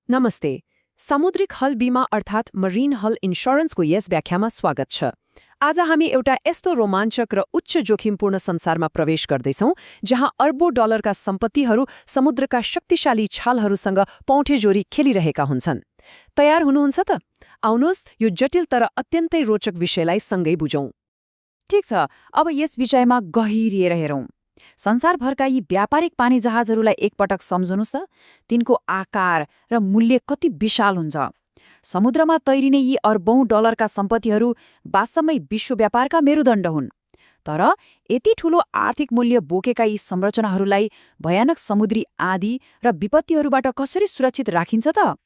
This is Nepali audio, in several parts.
नमस्ते। सामुद्रिक हल बीमा अर्थात् मरीन हल इन्स्योरेन्सको यस व्याख्यामा स्वागत छ। आज हामी एउटा यस्तो रोमाञ्चक र उच्च जोखिमपूर्ण संसारमा प्रवेश गर्दैछौँ जहाँ अर्बौं डलरका सम्पत्तिहरू समुद्रका शक्तिशाली छालहरूसँग पौँठेजोरी खेलिरहेका हुन्छन्। तयार हुनुहुन्छ त? आउनुहोस् यो जटिल तर अत्यन्तै रोचक विषयलाई सँगै बुझौँ। ठिक छ, अब यस विषयमा गहिरिएर हेरौँ। संसारभरका यी व्यापारिक पानी जहाजहरूलाई एकपटक सम्झनुस् त। तिनको आकार र मूल्य कति विशाल हुन्छ। समुद्रमा तैरिने यी अर्बौं डलरका सम्पत्तिहरू वास्तवमै विश्व व्यापारका मेरुदण्ड हुन्। तर यति ठूलो आर्थिक मूल्य बोकेका यी संरचनाहरूलाई भयानक समुद्री आँधी र विपत्तिहरूबाट कसरी सुरक्षित राखिन्छ त?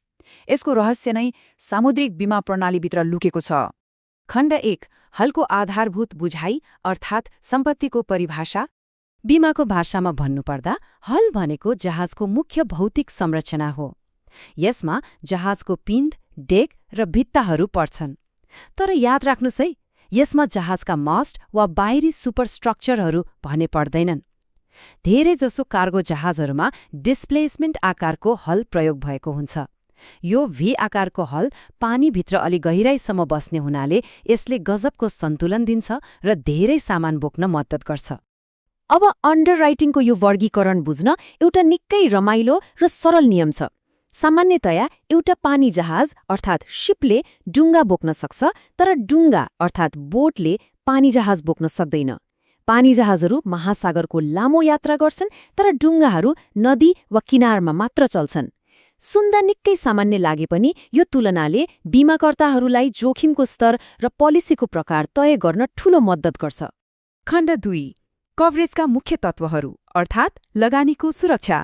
यसको रहस्य नै सामुद्रिक बीमा प्रणालीभित्र लुकेको छ। खण्ड 1, हलको आधारभूत बुझाइ अर्थात् सम्पत्तिको परिभाषा। बीमाको भाषामा भन्नुपर्दा हल भनेको जहाजको मुख्य भौतिक संरचना हो। यसमा जहाजको पिन्ध, डेक र भित्ताहरू पर्छन्। तर याद राख्नुस् है, यसमा जहाजका मास्ट वा बाहिरी सुपरस्ट्रक्चरहरू भने पर्दैनन्। धेरैजसो कार्गो जहाजहरूमा डिस्प्लेसमेन्ट आकारको हल प्रयोग भएको हुन्छ। यो भी आकारको हल पानीभित्र अलि गहिराइसम्म बस्ने हुनाले यसले गजबको सन्तुलन दिन्छ र धेरै सामान बोक्न मद्दत गर्छ। अब अन्डरराइटिङको यो वर्गीकरण बुझ्न एउटा निकै रमाइलो र सरल नियम छ। सामान्यतया एउटा पानी जहाज अर्थात् शिपले डुङ्गा बोक्न सक्छ, तर डुङ्गा अर्थात् बोटले पानी जहाज बोक्न सक्दैन। पानी जहाजहरू महासागरको लामो यात्रा गर्छन्, तर डुङ्गाहरू नदी वा किनारमा मात्र चल्छन्। सुन्दा निकै सामान्य लागे पनि यो तुलनाले बीमाकर्ताहरूलाई जोखिमको स्तर र पोलिसीको प्रकार तय गर्न ठूलो मद्दत गर्छ। खण्ड 2, कभरेजका मुख्य तत्वहरू अर्थात् लगानीको सुरक्षा।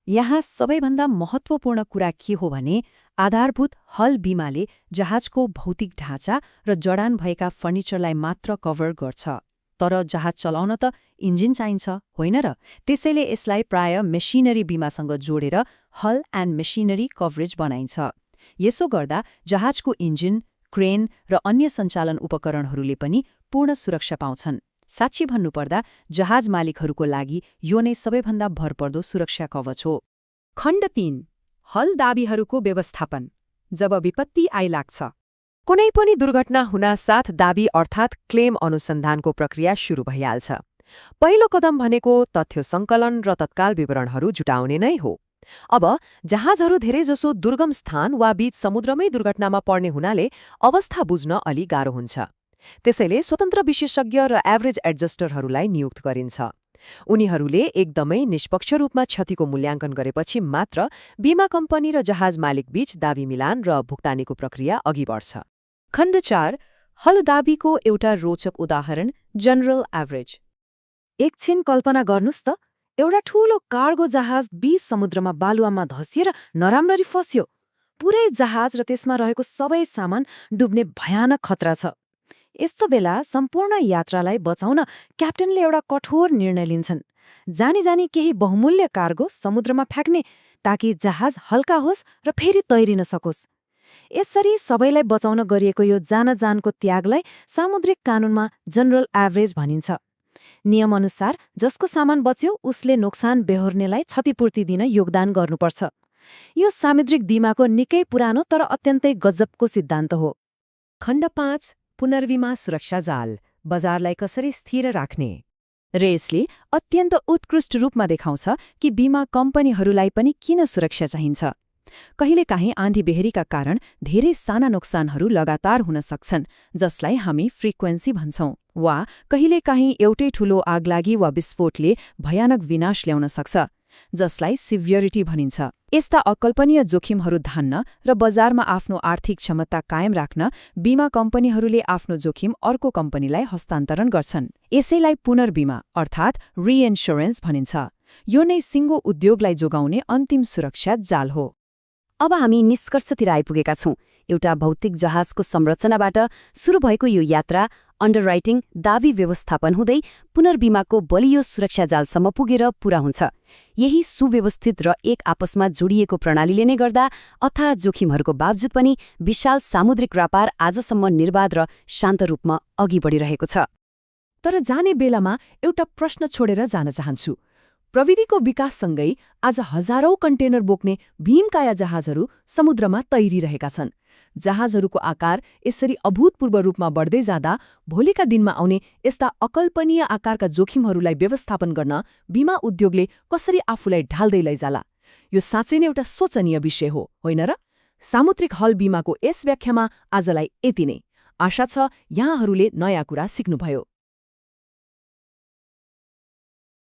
यहाँ सबैभन्दा महत्त्वपूर्ण कुरा के हो भने आधारभूत हल बीमाले जहाजको भौतिक ढाँचा र जडान भएका फर्निचरलाई मात्र कभर गर्छ। तर जहाज चलाउन त इन्जिन चाहिन्छ, होइन र? त्यसैले यसलाई प्राय मेसिनरी बीमासँग जोडेर हल एन्ड मेसिनरी कभरेज बनाइन्छ। यसो गर्दा जहाजको इन्जिन, क्रेन र अन्य सञ्चालन उपकरणहरूले पनि पूर्ण सुरक्षा पाउँछन्। साँच्ची भन्नुपर्दा जहाज मालिकहरूको लागि यो नै सबैभन्दा भरपर्दो सुरक्षा कवच हो। खण्ड 3, हल दाबीहरूको व्यवस्थापन जब विपत्ति आइलाग्छ। कुनै पनि दुर्घटना हुनासाथ दाबी अर्थात् क्लेम अनुसन्धानको प्रक्रिया सुरु भइहाल्छ। पहिलो कदम भनेको तथ्य सङ्कलन र तत्काल विवरणहरू जुटाउने नै हो। अब जहाजहरू धेरैजसो दुर्गम स्थान वा बीच समुद्रमै दुर्घटनामा पर्ने हुनाले अवस्था बुझ्न अलि गाह्रो हुन्छ। त्यसैले स्वतन्त्र विशेषज्ञ र एभरेज एडजस्टरहरूलाई नियुक्त गरिन्छ। उनीहरूले एकदमै निष्पक्ष रूपमा क्षतिको मूल्याङ्कन गरेपछि मात्र बीमा कम्पनी र जहाज मालिक बीच दाबी मिलान र भुक्तानीको प्रक्रिया अघि बढ्छ। खण्ड 4, हल दाबीको एउटा रोचक उदाहरण जनरल एभरेज। एकछिन कल्पना गर्नुस् त, एउटा ठूलो कार्गो जहाज बीच समुद्रमा बालुवामा धसिएर नराम्ररी फस्यो। पुरै जहाज र त्यसमा रहेको सबै सामान डुब्ने भयानक खतरा छ। यस्तो बेला सम्पूर्ण यात्रालाई बचाउन क्याप्टेनले एउटा कठोर निर्णय लिन्छन्। जानी जानी केही बहुमूल्य कार्गो समुद्रमा फ्याँक्ने, ताकि जहाज हल्का होस् र फेरि तैरिन सकोस्। यसरी सबैलाई बचाउन गरिएको यो जानको त्यागलाई सामुद्रिक कानूनमा जनरल एभरेज भनिन्छ। नियमअनुसार जसको सामान बच्यो उसले नोक्सान बेहोर्नेलाई क्षतिपूर्ति दिन योगदान गर्नुपर्छ। यो सामुद्रिक बीमाको निकै पुरानो तर अत्यन्तै गजबको सिद्धान्त हो। खण्ड 5, पुनर्बीमा सुरक्षा जाल बजारलाई कसरी स्थिर राख्ने। र यसले अत्यन्त उत्कृष्ट रूपमा देखाउँछ कि बीमा कम्पनीहरूलाई पनि किन सुरक्षा चाहिन्छ। कहिलेकाहीँ आँधी बेहरीका कारण धेरै साना नोक्सानहरू लगातार हुन सक्छन्, जसलाई हामी फ्रिक्वेन्सी भन्छौं। वा कहिलेकाहीँ एउटै ठूलो आगलागी वा विस्फोटले भयानक विनाश ल्याउन सक्छ, जसलाई सिभियरिटी भनिन्छ। यस्ता अकल्पनीय जोखिमहरू धान्न र बजारमा आफ्नो आर्थिक क्षमता कायम राख्न बीमा कम्पनीहरूले आफ्नो जोखिम अर्को कम्पनीलाई हस्तान्तरण गर्छन्। यसैलाई पुनर्बीमा अर्थात् रिइन्स्योरेन्स भनिन्छ। यो नै सिङ्गो उद्योगलाई जोगाउने अन्तिम सुरक्षा जाल हो। अब हामी निष्कर्षतिर आइपुगेका छौं। एउटा भौतिक जहाजको संरचनाबाट सुरु भएको यो यात्रा अन्डरराइटिङ, दावी व्यवस्थापन हुँदै पुनर्बीमाको बलियो सुरक्षा जालसम्म पुगेर पूरा हुन्छ। यही सुव्यवस्थित र एक आपसमा जोडिएको प्रणालीले नै गर्दा अथाह जोखिमहरूको बावजुद पनि विशाल सामुद्रिक व्यापार आजसम्म निर्बाध र शान्त रूपमा अघि बढिरहेको छ। तर जाने बेलामा एउटा प्रश्न छोडेर जान चाहन्छु। प्रविधिको विकाससँगै आज हजारौं कन्टेनर बोक्ने भीमकाया जहाजहरू समुद्रमा तैरिरहेका छन्। जहाजहरूको आकार यसरी अभूतपूर्व रूपमा बढ्दै जाँदा भोलिका दिनमा आउने यस्ता अकल्पनीय आकारका जोखिमहरूलाई व्यवस्थापन गर्न बीमा उद्योगले कसरी आफूलाई ढाल्दै लैजाला, यो साँच्चै नै एउटा सोचनीय विषय हो, होइन र? सामुद्रिक हल बीमाको यस व्याख्यामा आजलाई यति नै। आशा छ यहाँहरूले नयाँ कुरा सिक्नुभयो।